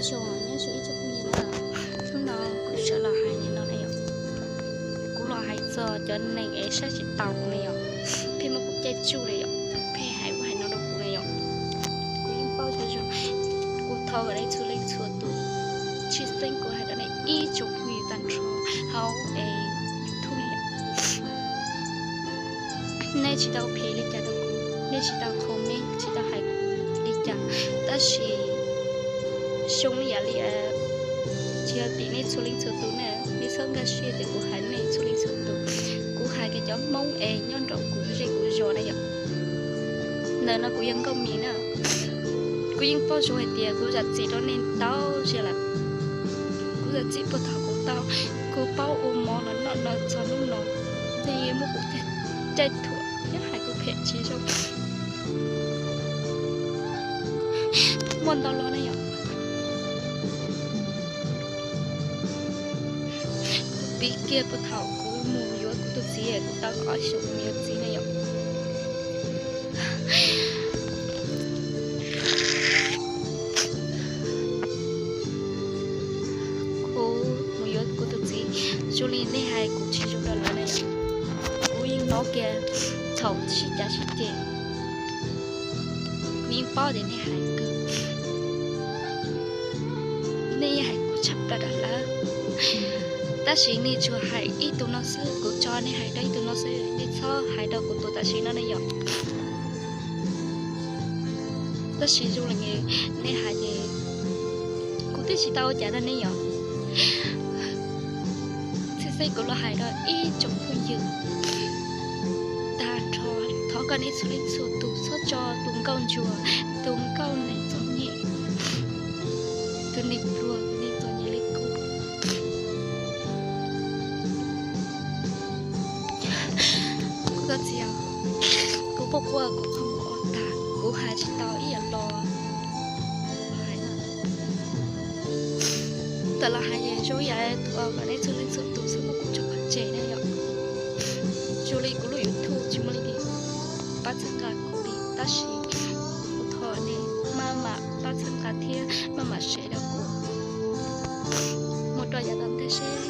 Zoo, nyob zoo ib tsoom phooj ywg na, hnub no kuv sawv los hais li no na yom. Kuv los hais txog cov neeg es saib tsis taus kuv na yom, pheej muab kuv caij tsuj li yom, pheej hais ub hais no rau kuv na yom. Kuv yeej paub zoo zoo, kuv thov kom nej txhua leej txhua tus, tshwj xeeb kuv hais rau nej ib tsoom phooj ywg tag nrho hauv es YouTube na yom. Nej tsis tau phem li cas rau kuv, nej tsis tau comment, tsis tau hais kuv li cas, tab sis zoo ib yam li tsis yog tim nej txhua leej txhua tus na, nej txhob nkag siab tias kuv hais nej txhua leej txhua tus. Kuv hais kiag cov Hmoob es nyob nraum kuv zej kuv zos na yom. Ntawm no kuv yog Nkauj Mim na, kuv yeej paub zoo hais tias kuv zam txim rau nej ntau zaus lawm. Kuv zam txim puag thaum kuv tau, kuv paub ua mov los noj no txog hnub no, nej muab kuv caij thuam thiab hais kuv phem tsis zoo. Muaj ntau los ne yom. Kuv piv kiag puag thaum kuv mus yuav kuv tus txiv, kuv tau ob xyoos mus yuav txiv ne yom. Kuv mus yuav kuv tus txiv, zoo li nej hais kuv tsis zoo rau lawv ne yom. Kuv yeej hnov kiag thaum sib cav sib ceg, kuv yeej paub tias nej hais kawg, nej yeej hais kuv tshaj plaws rau lawv. Tab sis nej tsuas hais ib tug no xwb, kuv tso nej hais rau ib tug no xwb, nej txhob hais rau kuv tus tam sim no ne yom. Tab sis zoo li nej hais ces kuv twb tsis tau ua cas rau nej yom. Txhij xeeb kuv los hais rau ib tsoom phooj ywg tag nrho, thov kom nej txhua leej txhua tus txhob tso tus nkauj ntsuag, tus nkauj neeg txom nyem, tus neeg pluag, tus neeg txom nyem li kuv. Kuv koj txiv, kuv quaj quaj kuv qhov muag o tag, kuv hais tsis tau ib yam los. Tawm los hais zoo yam kom nej txhua leej txhua tus txhob muab kuv tso pov tseg na yom. Zoo li kuv lub YouTube tsis muaj leej twg pab txhawb nqa kuv li, tab sis kuv thov nej maj mam pab txhawb nqa thiab maj mam share rau kuv mus rau yav tom ntej seb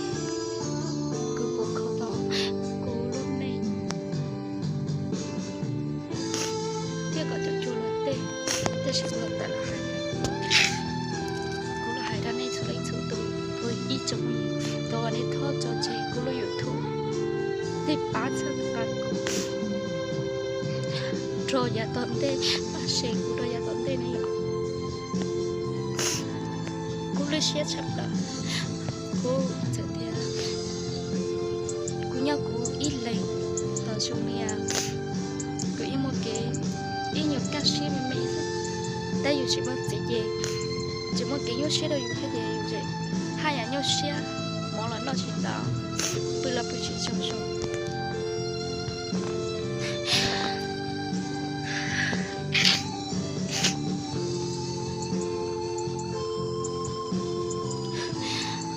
kuv puas kho tau kuv lub neej thiab kom cov cua luag tej. Tab sis kuv los tawm los hais, kuv los hais rau nej txhua leej txhua tus, kuv ib tsoom, thov nej txhob tso tseg kuv lub YouTube, nej pab txhawb nqa kuv rau yav tom ntej, pab share kuv rau yav tom ntej na yom. Kuv lub siab tshaj plaws, kuv txawm tias kuv nyob kuv ib leeg los zoo li kuv ib muaj kev ib nyuag kaj siab me me xwb, tab yus tsis muaj txiv ces tsis muaj kev nyuaj siab rau yus thiab ces yus haj yam nyuaj siab, mov los noj tsis tau, pw los pw tsis tsaug zog.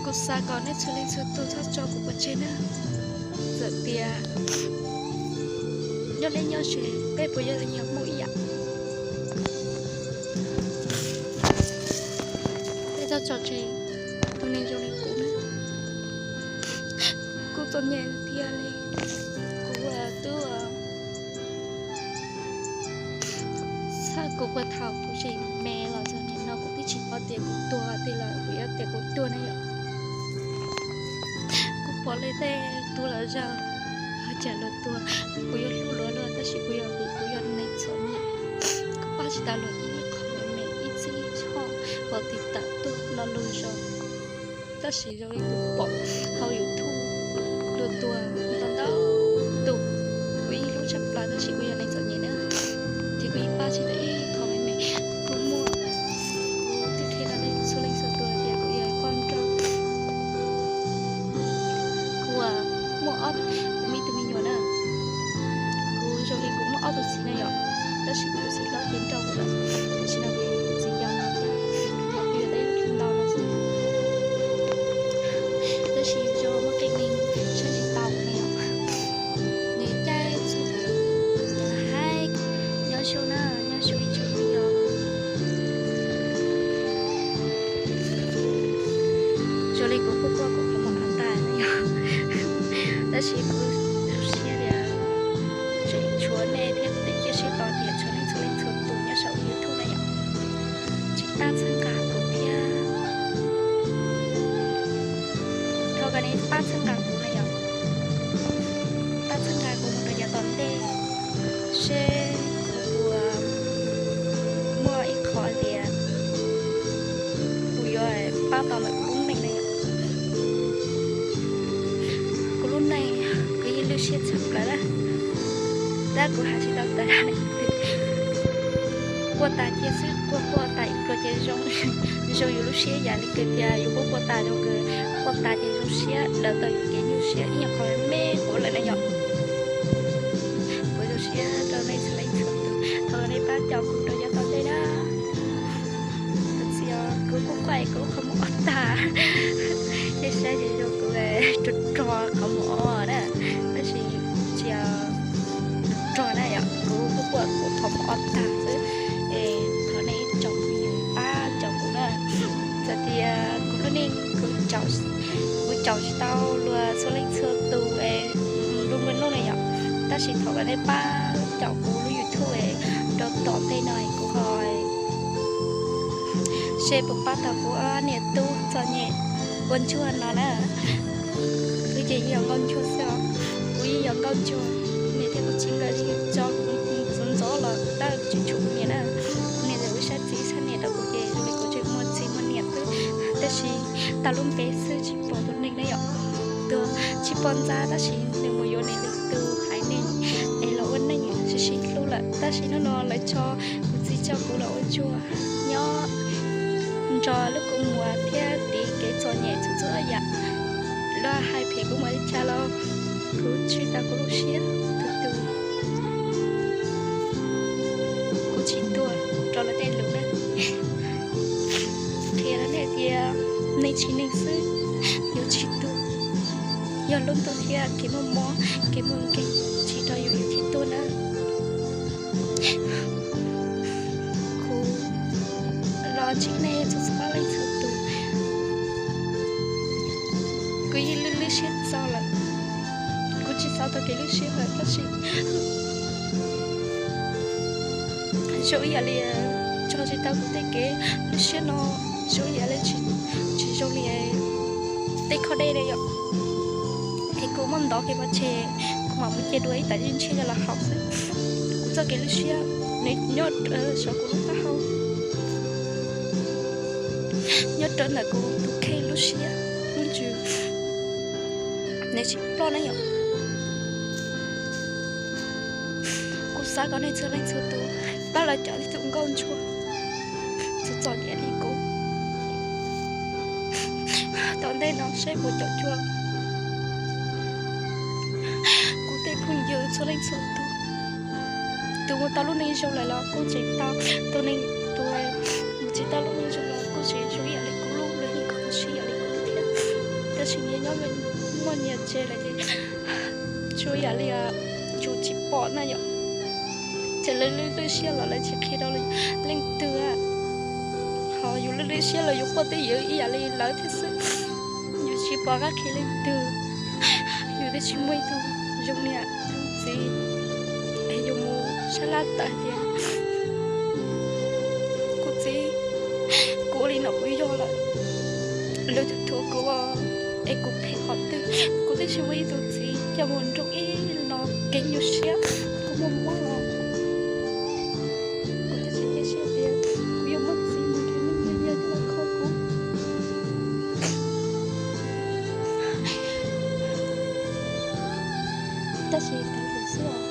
Kuv xav kom nej txhua leej txhua tus txhob tso kuv pov tseg na. Txawm tias nyob deb nyob ze peb puas yog li nyuag Hmoob ib yam? Peb txhob tso tseg tus neeg zoo li kuv na. Kuv txom nyem tiag li, kuv twb txhawj kuv puag thaum kuv tseem me los txog nim no kuv twb tsis paub tias kuv tuag tiag los kuv yuav tias kuv tuag ne yom. Kuv pom li tej tub los zaj, hais tias luag tuag, kuv yuav hlub luag luag tab sis kuv yog, kuv yog neeg txom nyem, kuv pab tsis tau luag ib qho me me ib txhij txhoj uas tiv tawm tuaj lo lus zoo. Tab sis zoo li kuv pom hauv YouTube luag tuag ntau ntau tus, kuv yeej hlub tshaj plaws tab sis kuv yog neeg txom nyem na, ces kuv yeej pab tsis tau ib qho me me. Kuv muaj, kuv thiaj qhia rau nej txhua leej txhua tus hais tias kuv yog poj nrauj. Kuv muaj ob, kuv muaj ib tug me nyuam na, kuv zoo li kuv muaj ob tug txiv na yom, tab sis kuv tus txiv hlob ces nrauj kuv lawm, tam sim no kuv yog tus txiv yau no thiab, kuv yog tus ntau no xwb. Tab sis yus zoo muaj qee neeg saib tsis taus ne yom, nws caij txhua tus, nws hais nyob zoo na, nyob zoo ib Kuv kuj quaj kuv qhov muag ob tag na yom. Tab sis kuv zoo siab tias tseem tshuav nej thiab kuv tej ciaj sib tos tias tshuav nej txhua leej txhua tus nyob saum YouTube na yom, tseem pab txhawb nqa kuv thiab. Thov kom nej pab txhawb nqa kuv na yom, pab txhawb nqa kuv mus rau yav tom ntej seb kuv puas muaj ib qho tias kuv yuav pab tau ntawm kuv lub neej na yom. Kuv lub neej kuv yeej lwj siab tshaj plaws na, tab kuv hais tsis tau tas. Quaj tas cia xwb, quaj quaj tas ib pluag ces zoo, zoo yus lub siab yam li kws tias yus quaj quaj tas zoo kws quaj tas ces zoo siab daws tau yus kev nyuaj siab ib nyuag qhov me quav lawm na yom. Kuv zoo siab rau nej txhua leej txhua tus, thov nej pab caum kuv rau yav tom ntej na. Tab sis kuv kuj quaj kuv qhov muag ob tag, nej saib ces zoo kuv rog rog qhov muag ob na, tab sis tsis rog na yom, kuv kuj quaj kuv qhov muag ob tag xwb. Es thov nej caum kuv, pab caum kuv na. Txawm tias kuv lub neej kuv caum tsis tau luag txhua leej txhua tus es lub npe nuj na yom, tab sis thov kom nej pab caum kuv lub YouTube es rau tom ntej no kuv ho seb puas pab tau kuv ob niam tub txom nyem ua ntsuag no na. Kuv ces yeej yuav nkauj ntsuag xwb os, kuv yeej yuav nkauj ntsuag. Kuv niam thiab kuv txiv nkawd yeej tso kuv ntxov ntxov los tab tsis tshua kuv niam na. Kuv niam txawm ua ib sab txiv ib sab niam rau kuv ces zoo li kuv tseem muaj txiv muaj niam xwb, tab sis tag lub npe xwb tsis pom tus neeg na yom. Tus tsis pom ntxa tab sis nws mus yuav nws li tus haiv neeg es los ua neej sib sib hlub lawm, tab sis hnub no lawv tso kuv txiv tso kuv los ua ntsuag nyob nrog lub kua muag thiab tiv kev txom nyem txhua txhua yam. Lawv hais phem kuv mus li cas los kuv tsis tas kuv lub siab tus tus. Kuv tsis tuag rau lawv tej lus na. Qhia rau nej tias neeg tsis neeg xwb, yus tsis tuag. Yog lub ntuj thiab kev muaj mob kev muaj nkeeg tsis rau yus, yus thiaj tuag na. Kuv los ntsib nej txhua txhua leej txhua tus, kuv yeej lwj lwj siab txaus lawm. Kuv tsis xav tau kev lwj siab lawm tab sis zoo ib yam li tso tsis tau kuv tej kev lwj siab no, zoo ib yam li tsis zoo li tej khob dej na yom. Es kuv muab ntov kev pov tseg, kuv mam mus cia dua ib tam ntsis ntshiab coj los haus xwb. Kuv txoj kev lwj siab nws nyob saum kuv lub taub hau, nyob rau ntawm kuv tus kheej lub siab, nws tsis ploj na yom. Kuv xav kom nej txhua leej txhua tus pab los caum ib tug nkauj ntsuag txom txom nyem li kuv tom ntej no seb puas caum cuag kuv tej phooj ywg txhua leej txhua tus. Tus mus tau lub neej zoo lawm los kuj tseem tau, tus neeg tus mus tsis tau lub neej zoo los kuj tseem zoo ib yam li kuv lub, los yeej kho siab ib yam li kuv thiab. Tab sis nyias nyob muaj nyias tsev lawm ces zoo ib yam li yus tsis pom na yom. Ces lawv lwj lwj siab los lawv tsis qhia rau leej twg, ho yus lwj lwj siab los yus quaj twj ywm ib yam li lawv thiab xwb. Yus tsis pom qab qhia leej twg, yus twb tsis muaj ib tug zoo niam zoo txiv es yus mus sab laj tawm tias kuv txiv, kuv ua li no kuv yog lawm, lawv tus thuam kuv es kuv phem qhov twg? Kuv twb tsis muaj ib tug txiv coj mus nrog ib lo kev nyuaj siab, kuv muaj mob los kuv twb tsis cia siab tias kuv yuav muaj txiv mus nrhiav neeg nrhiav yaig coj los kho kuv. Tab sis tau lus xwb os,